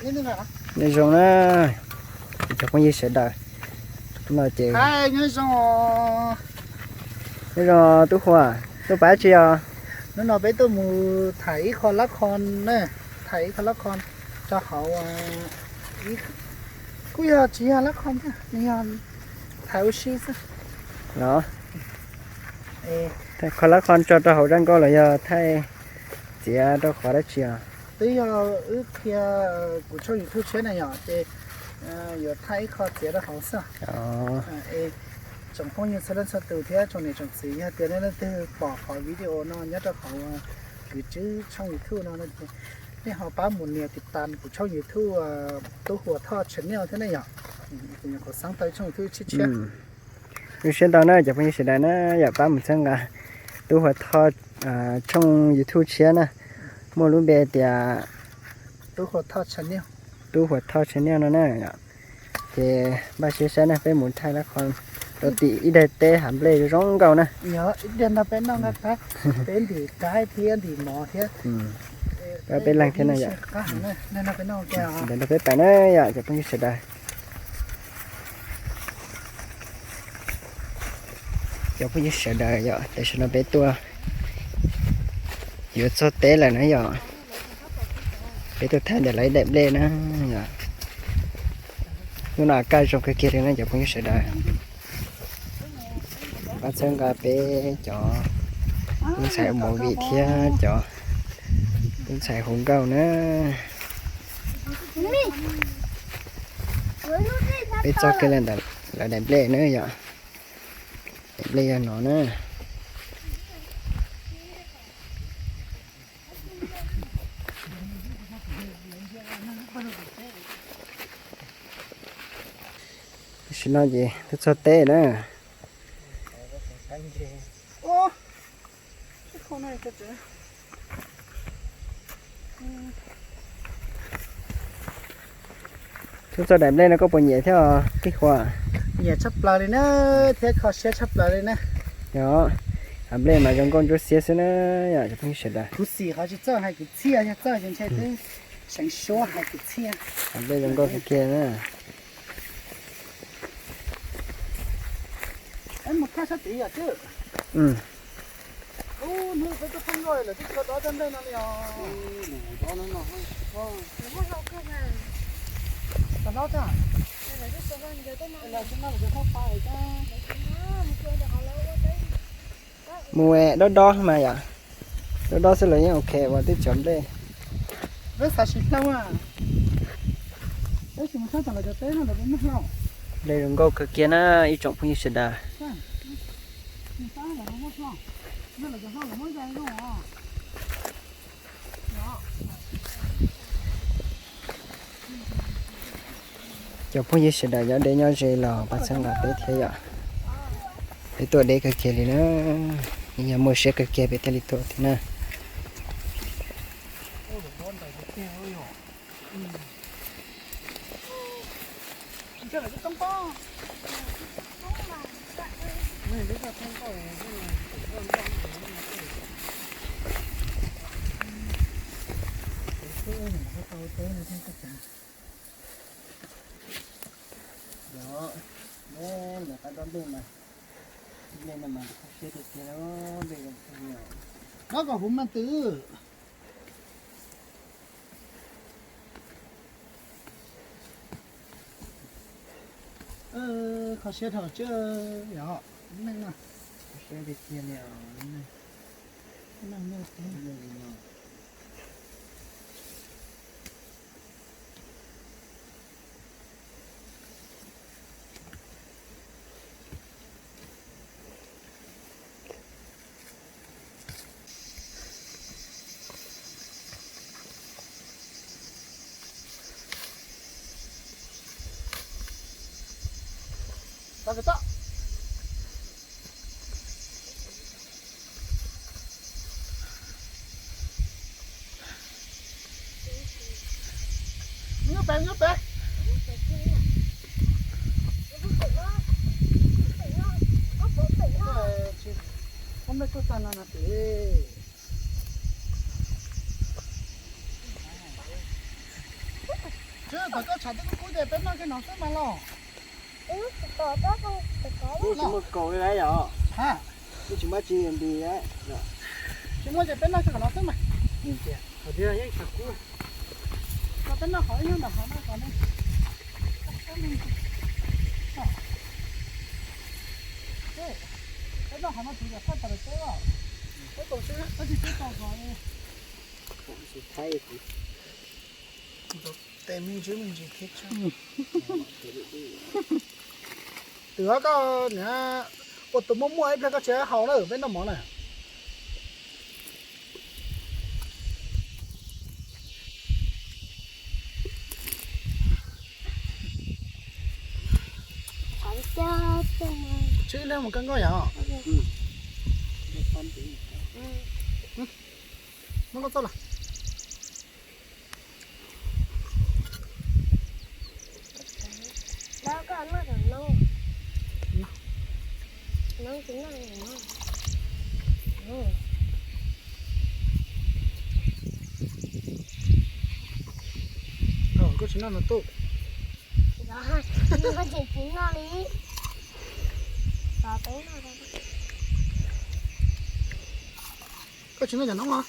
Nyob zoo na, cov phooj ywg sawv daws. No ces nyob zoo, nyob zoo tub Huas, tuaj pab tsi os? Hnub no peb tuaj mus thaiv ib qho lab qhon na, thaiv ib qho lab qhon rau hauv, kuj yog tsis yog lab qhon thiab, nws yog thaiv ua si xwb. Los, thaiv qho lab qhon tso rau hauv zaj nkauj los yog thaij txiav rau qhov dab tsi os? Twb yog wb qhia kuv tshooj YouTube tshiab na yom, ces yuav thaij ib qho txiav rau hauv xwb. Tsoom phooj ywg txhua leej txhua tus thiab tsoom niam tsoom txiv, yog tias nej leej twg pom qhov video no nyob rau hauv kwv tswb tshooj YouTube no, nej ho pab mus nias tiv tas kuv tshooj YouTube Tub Huas Thoj Channel thiab ne yom. Kuv nyuam qhuav xeeb tau ib tshooj YouTube tshiab tshiab. Zoo siab ntau na cov phooj ywg sawv daws na, yom, pab mus txhawb nqa Tub Huas Thoj tshooj YouTube tshiab na, muaj lub npe tias Tub Huas Thoj Channel, Tub Huas Thoj Channel no na. Ces npaj siab saib na, peb mus thaij lab qhon rau tim ib daim teb hav nplej zoo nkauj na. Ib daim no peb noj nqa qab, peb ntim qaib thiab ntim mov thiab. Peb leeg thiab na yom. Ntawm no peb pais na yom cov phooj ywg sawv daws. Cov phooj ywg sawv daws yom, tam sim no peb tuaj yuav txog teb lawm na yom. Peb tuaj thaij ntawm lawv daim nplej na yom. Hnub no kaj zoo kawg kiag li na cov phooj ywg sawv daws. Pab txhawb nqa peb cov tub ntxhais ua movie thiab cov tub ntxhais hu nkauj na. Peb txog kiag lawm ntawm lawv daim nplej na yom. Daim nplej yog no na. Tam sim no ces twb txog teb na. Twb txog daim nplej no koj puas nyiam thiab os Tub Huas? Nyiam tshaj plaws li na, thiab kho siab tshaj plaws li na. Yog, hav nplej mas zoo nkauj ntsuab xiab xwb na, yog cov phooj ywg sawv daws. Kuv xim qhov tsis txawj hais kwv txhiaj, yog txawj ces ntshe twb seev suab hais kwv txhiaj. Hav nplej zoo nkauj kawg kiag na. Mus thaj sab tid yom twb. Ub, hnub peb tuaj pheej nkauj lawm twb tsis tau dob cov nplej no li os. Tau dob tag. Mus dob dob mas yom, dob dob xwb los yeej ok uas twb tsis nplej. Peb xav sim hlau, peb sim mus tshab tom lawv cov teb no lawv puas muaj hlau. Nplej zoo nkauj kawg kiag na ib tsoom phooj ywg sawv daws. Cov phooj ywg sawv daws nyob deb nyob ze los pab txhawb nqa peb thiab yom. Peb tuaj deb kawg kiag li na, yog muaj siab kawg kiag peb thiaj li tuaj thiab na. Yog, lawv qab dob nplej mas, nplej no mas kho siab tiag tiag, nplej zoo kawg li. Dob kom huv mas twm. Kho siab dhau tsawb yog, lub neej no. Kho siab tiag tiag li os, lub neej. Lub neej no. Nyob pem, nyob pem. Koj mej tuaj tag no no pem. Tom koj tshav twb kub kub ces peb noj kiag no xwb mas los. Yeej tsis muaj kaus li yom. Ha, yeej tsis muaj tsis nti. Tsis muaj ces peb noj kiag qhov no xwb mas. Qhov yeej tshav kub. Peb noj qhov ib hnub ntawm qhov no kom ne. Peb noj qhov no tsis yog thaj tas lawm peb os. Peb tsis peb tau qhov. Tes me ntsis me ntsis thiab. Twb koj niam ua tus muaj muaj ib pliag koj tsis haus na, peb noj mov na. Tswb ib leeg mus koj nkauj yom. Muab koj txoj los. Koj tsis noj no tuj. Koj tsis noj cov noob los?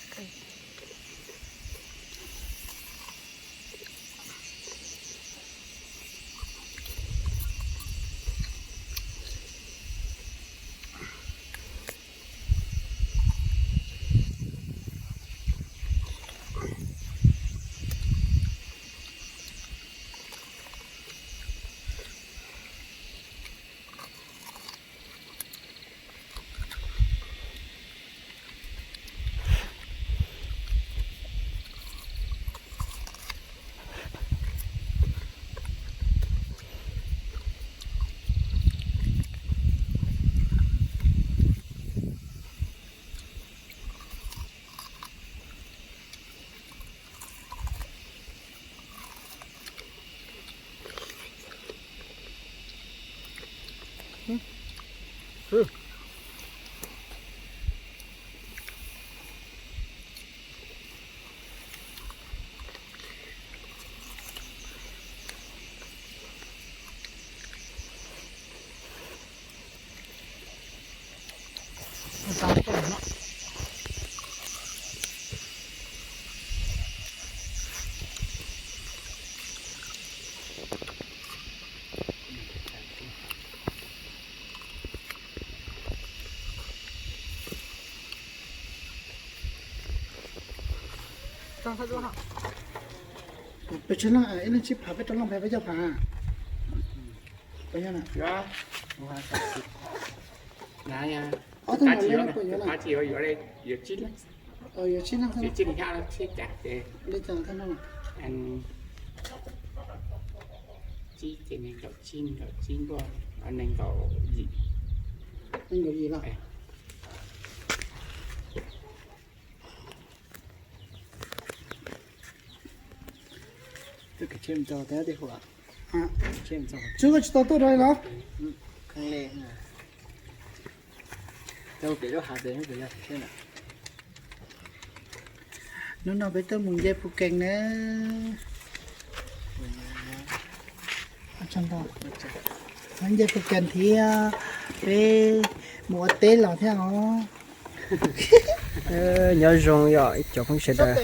Peb tsib leej, ib leeg tsib phav, peb rau leej phav, peb caug phav. Puas yog na? Ob tug no li puas yog na? Yuav tsib leej xwb. Li cas thaj no? Tsib ces nees nkaum tsib, nees nkaum tsib nkaus, nees nkaum yim. Nees nkaum yim los? Tswb koj tsis tau tuaj rau los? Hnub no peb tuaj mus nce Phu Kees na. Mus nce Phu Kees thiab peb mus ua teb los thiab os. Nyob zoo yom ib cov phooj ywg sawv daws.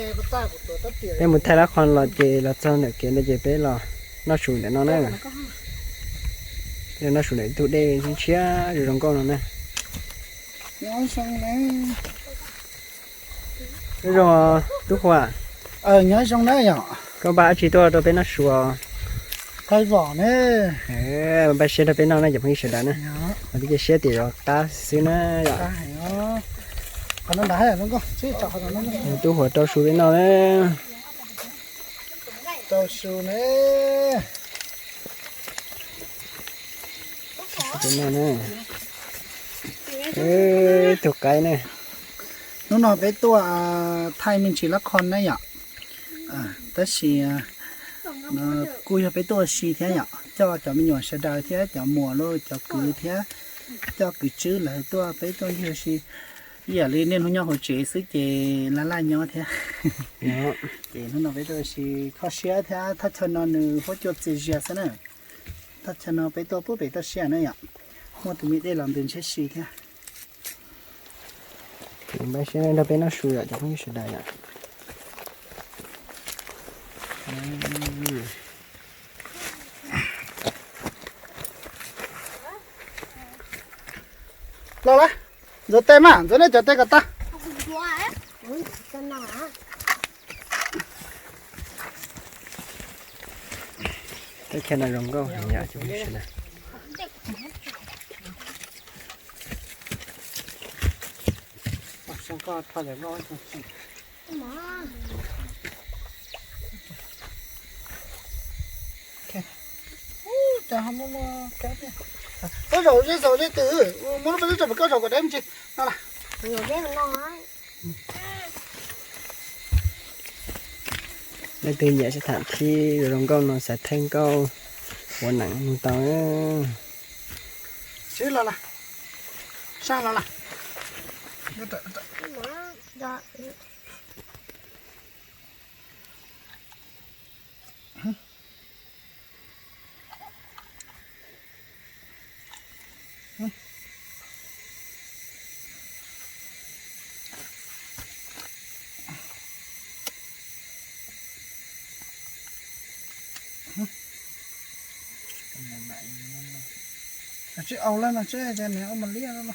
Peb mus thaij lab qhov los ces los txog ntawm kev no ces peb los noj su ntawm no na. Peb los noj su ntawm tus dej ntshiab zoo zoo nkauj no na. Nyob zoo tub Huas. Nyob zoo na yom. Koj npaj dab tsi tuaj rau peb noj su os? Qaib vom ne. Npaj siab rau peb noj na cov phooj ywg sawv daws na. Peb cia siab tias yuav qab xwb na yom. Tub Huas rau su peb noj na. Rau su ne. Tus qaib ne. Hnub no peb tuaj thaij me ntsis lab qhov na yom. Tab sis kuj yog peb tuaj ua si thiab yom, coj cov me nyuam sawv daws thiab cov muam los cov kwv thiab coj kwv Tswb lawv tuaj, peb tuaj ua si. Ib yam li niaj hnub nyob hauv tsev xwb ces laj laj nyob thiab. Ces hnub no peb tuaj ua si kho siab thiab, thaj chaw no nws huab cua txias zias xwb na. Thaj chaw no peb tuaj puag pem toj siab na yom, muaj tus me dej los ntws ntshiab si thiab. Npaj siab nrog peb noj su yom cov phooj ywg sawv daws yom. Los lawm, ntxuav tes mas, ntxuav nej cov tes kom tag. Teb chaws no zoo nkauj heev yom cov phooj ywg sawv daws. Koj zaum zej zaum zej twg, muab lub peb lub tso pem koj zaum kom deb me ntsis no na. Leej twg nyiam sab tham thib zoo nkauj no xav thawj nkauj ua neem mus tau. Sib los na, sab los na. Tsis aus lawm no tsis ces nws ua mas liaj no.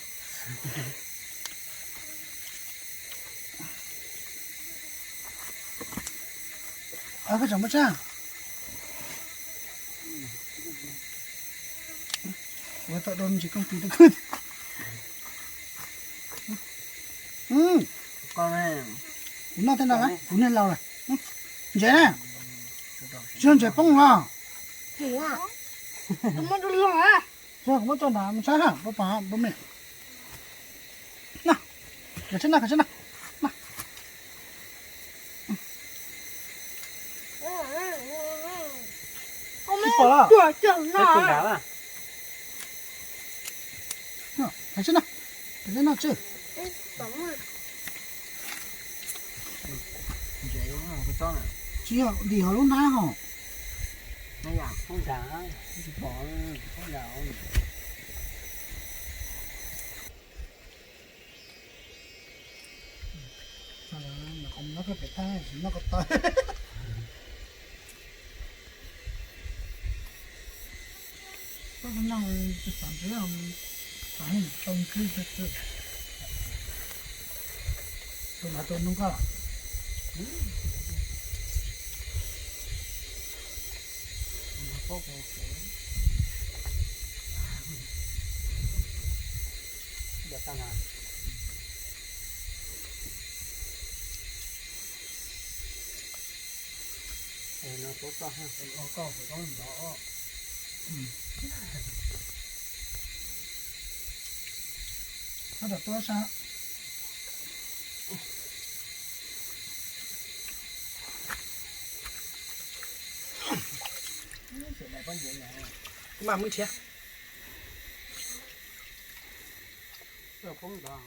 Koj tseem muaj tsab. Ua tau dua me ntsis kooj tis rau kuv. Kuv noj tej no, kuv niag laus lawm. Ntses na, tsis yog ntses poob los. Kuv muab rau nrad mus saib ha, pab pab pab me. Noj, khav tsij noj, khav tsij noj. Tsis pom los. Khav tsij noj, khav tsij noj tsw. Tsis yog dim hauv lub hnab hos. Kuv mam mus nrhiav. Poob ntawd.